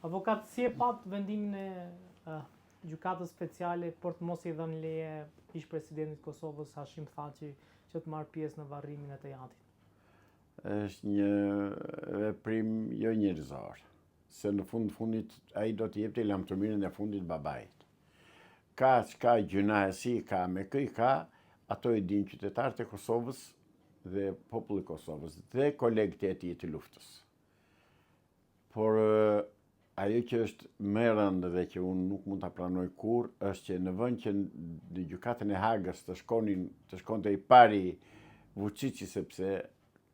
Avokat, si e patë vendimin e uh, gjykatës speciale për të mos i dhënë leje ish presidentit të Kosovës Hashim Thaçi që të marrë pjesë në varrimin e të jatit? Është një veprim jo njerëzor, se në fund fundit ai do t'i jepte lamtumirën e fundit babait. Ka ç'ka gjynahe si ka me kë i ka, ato i dinë qytetarët e Kosovës dhe populli i Kosovës dhe kolegët e tij të luftës. Por ajo që është më e rëndë dhe që unë nuk mund ta pranoj kurrë është që në vend që në gjykatën e Hagës të shkonin të shkonte i pari Vuçiçi sepse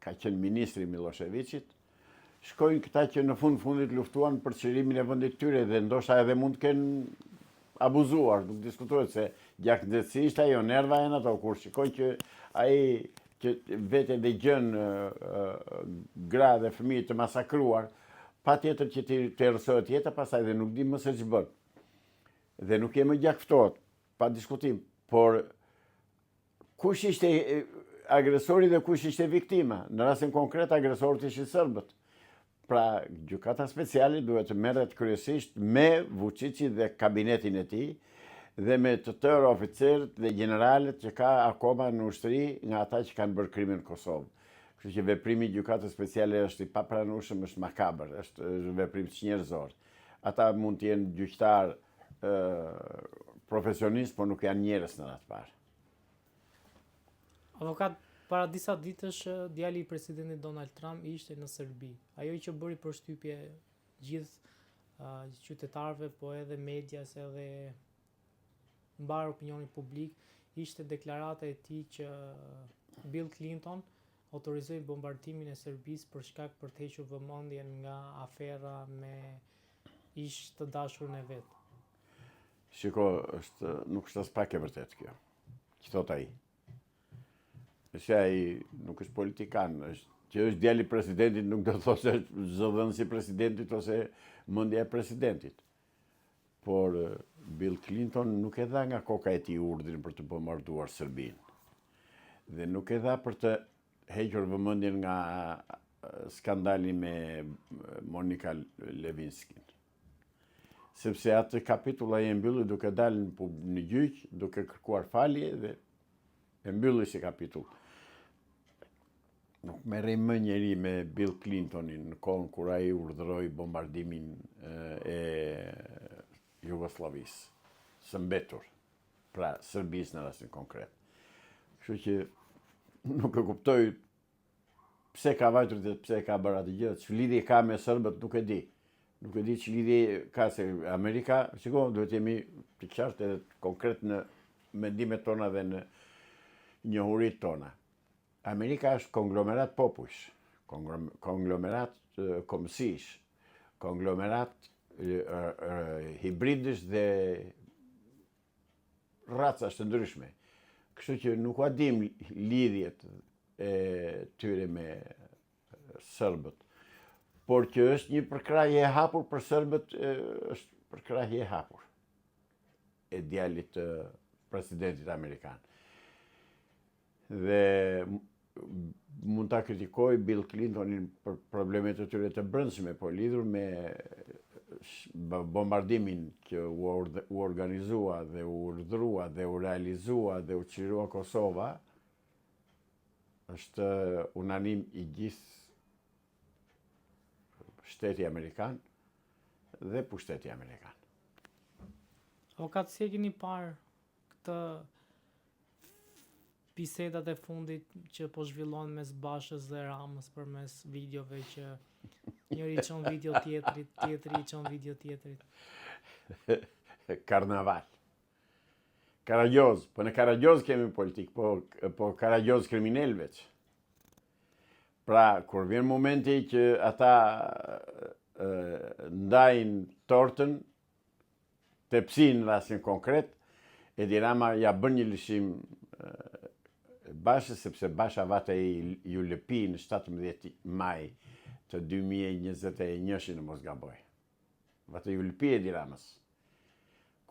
ka qenë ministri i Millosheviçit, shkojnë këta që në fund fundit luftuan për çlirimin e vendit tyre dhe ndoshta edhe mund të kenë abuzuar, nuk diskutohet se gjaknxehtësi ishte ajo, nerva janë ato, kur shikon që ai që vete dhe gjen gra dhe fëmijë të masakruar, patjetër që të të errësohet jeta, pastaj dhe nuk di më se ç'bën. Dhe nuk je më gjakftohtë, pa diskutim, por kush ishte agresori dhe kush ishte viktima? Në rastin konkret agresorët ishin serbët. Pra, gjykata speciale duhet të merret kryesisht me Vuçiçin dhe kabinetin e tij dhe me të tërë oficerët dhe gjeneralët që ka akoma në ushtri nga ata që kanë bërë krime në Kosovë. Kështu që veprimi i gjykatës speciale është i papranueshëm, është makabër, është veprim çnjerëzor. Ata mund të jenë gjyqtarë profesionistë, por nuk janë njerëz në radhë të parë. Avokat, para disa ditësh djali i presidentit Donald Trump ishte në Serbi. Ajo që bëri përshtypje gjithë uh, qytetarëve, po edhe medias, edhe mbarë opinionit publik, ishte deklarata e tij që Bill Clinton autorizoi bombardimin e Serbisë për shkak për të hequr vëmendjen nga afera me ish të dashurën e vet. Shiko, është, nuk është aspak e vërtetë kjo, që thotë ai. Se ai nuk është politikan, është, që është djali i presidentit nuk do të thotë se është zëdhënësi i presidentit ose mendja e presidentit. Por Bill Clinton nuk e dha nga koka e tij urdhrin për të bombarduar Serbinë. Dhe nuk e dha për të hequr vëmendjen nga skandali me Monika Lewinskin. Sepse atë kapitull ai e mbylli duke dalë në, në gjyq, duke kërkuar falje dhe e mbylli si kapitull. Nuk merrej më njeri me Bill Clintonin në kohën kur ai urdhëroi bombardimin e Jugosllavisë së mbetur, pra Serbisë në rastin konkret. Kështu që nuk e kuptoj Pse ka vajtur dhe pse ka bërë atë gjë, ç'lidhje ka me serbët nuk e di. Nuk e di ç'lidhje ka se Amerika, shiko, duhet të jemi të qartë edhe konkret në mendimet tona dhe në njohuritë tona. Amerika është konglomerat popujsh, konglomerat kombësish, konglomerat hibridësh dhe racash të ndryshme. Kështu që nuk ua dim lidhjet e tyre me serbët. Por që është një përkrahje e hapur për serbët, është përkrahje e hapur e djalit të presidentit amerikan. Dhe mund ta kritikoj Bill Clintonin për problemet e tyre të brendshme, por lidhur me bombardimin që u organizua dhe u urdhërua dhe u realizua dhe u çlirua Kosova, është unanim i gjithë shteti amerikan dhe pushteti amerikan. Avokat, si e keni parë këtë bisedat e fundit që po zhvillohen mes Bashës dhe Ramës përmes videove që njëri i çon video tjetrit, tjetri i çon video tjetrit. Karnaval. Karagjoz, po ne karagjoz kemi politikë, po, po karagjoz kriminel veç. Pra, kur vjen momenti që ata e, ndajnë tortën, Tepsinë në rastin konkret, Edi Rama ia bën një lëshim Bashës, sepse Basha vate iu lëpi në 17 maj të 2021 në mos gaboj. Vate iu lëpi Edi Ramës.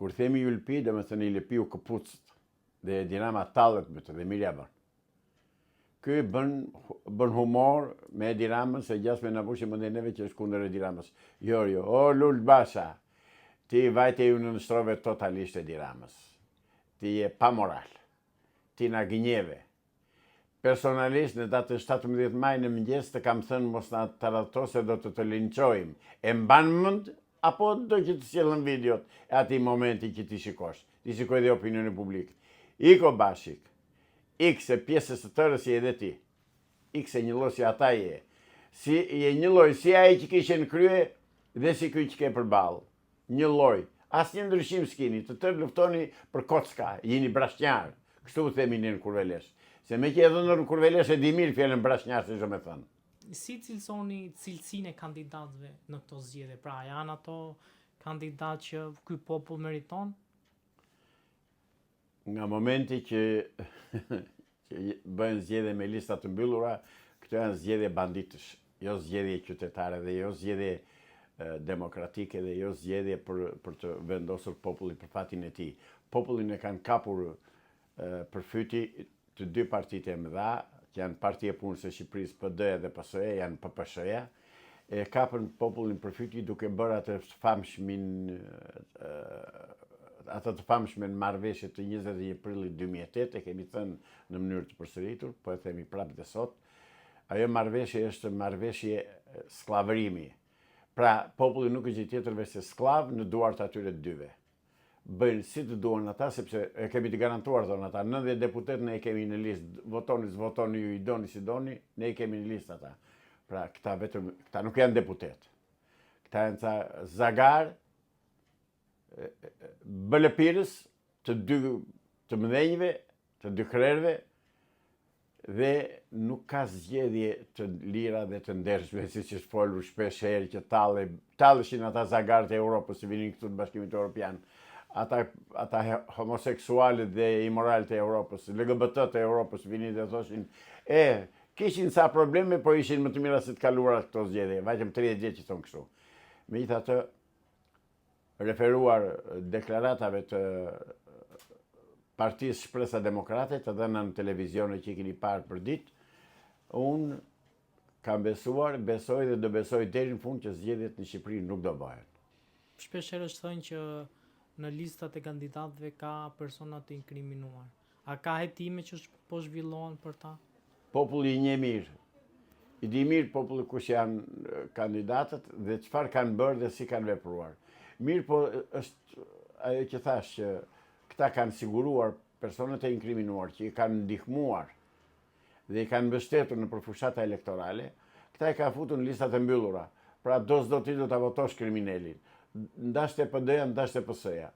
Kur themi iu lëpi, domethënë i lëpiu këpucët. Dhe Edi Rama tallet me të dhe mirë ia bën. Ky bën bën humor me Edi Ramën se gjasme na mbushi mendjen neve që është kundër Edi Ramës. Jo, jo, o Lul Basha, ti vajte iu nënshtrove totalisht Edi Ramës. Ti je pa moral. Ti na gënjeve. Personalisht në datën 17 maj në mëngjes të kam thënë mos na tradhto se do të të linçojmë. E mban mend apo do që të sjellëm videot e atij momenti që t'i shikosh? T'i shikojë dhe opinioni publik. Ik o Bashë, ik. Ik se pjesë e së tërës je edhe ti. Ik se njëlloj si ata je. Si je njëlloj si ai që kishe në krye dhe si ky që ke përballë. Njëlloj. Asnjë ndryshim s'kini, të tërë luftoni për kocka, jeni brashnjarë. Kështu u themi ne në Kurvelesh. Se meqë je dhëndër në Kurvelesh e di mirë fjalën brashnjar se ç'do me thënë. Si cilësoni cilësinë e kandidatëve në këto zgjedhje? Pra, janë ato kandidatë që ky popull meriton? Nga momenti që që bëhen zgjedhje me lista të mbyllura, këto janë zgjedhje banditësh, jo zgjedhje qytetare dhe jo zgjedhje demokratike dhe jo zgjedhje për për të vendosur populli për fatin e tij. Popullin e kanë kapur për fyti të dy partitë e mëdha, që janë Partia e Punës e Shqipërisë, PD dhe PS-ja, janë PPSH-ja, e kapën popullin për fyti duke bërë atë të famshmin atë të famshmen marrëveshje të 21 prillit 2008, e kemi thënë në mënyrë të përsëritur, po e themi prapë dhe sot. Ajo marrëveshje është marrëveshje skllavërimi. Pra, populli nuk është gjë tjetër veçse skllav në duart atyre të dyve. Bëjnë si të duan ata, sepse e kemi të garantuar, thonë ata, 90 deputetë ne e kemi në listë, votoni, s'votoni, ju i doni si doni, ne i kemi në listë ata. Pra, këta vetëm, këta nuk janë deputetë. Këta janë ca zagarë, bëlëpirës të dy të mëdhenjve, të dy krerëve, dhe nuk ka zgjedhje të lira dhe të ndershme, siç është folur shpesh herë që talle, talleshin ata zagarët e Europës që vinin këtu të Bashkimit Europian, ata, ata homoseksualët dhe imoralët e Europës, LGBT të Europës vinin dhe thoshin, e, kishin ca probleme, po ishin më të mira se të kaluara këto zgjedhje, vajtëm 30 vjet që thonë kështu. Megjithatë, Referuar deklaratave të Partisë Shpresa Demokrate të dhëna në televizione që i keni parë përditë, unë kam besuar, besoj dhe do besoj deri në fund që zgjedhjet në Shqipëri nuk do bëhen. Shpesh herë është thënë që në listat e kandidatëve ka persona të inkriminuar. A ka hetime që po zhvillohen për ta? Populli i njeh mirë. I di mirë populli kush janë kandidatët dhe çfarë kanë bërë dhe si kanë vepruar. Mirëpo është ajo që thashë që këta kanë siguruar personat e inkriminuar që i kanë ndihmuar dhe i kanë mbështetur nëpër fushata elektorale, këta i kanë futur në listat e mbyllura. Pra do s'do ti do ta votosh kriminelin. Ndashte PD-ja, ndashte PS-ja.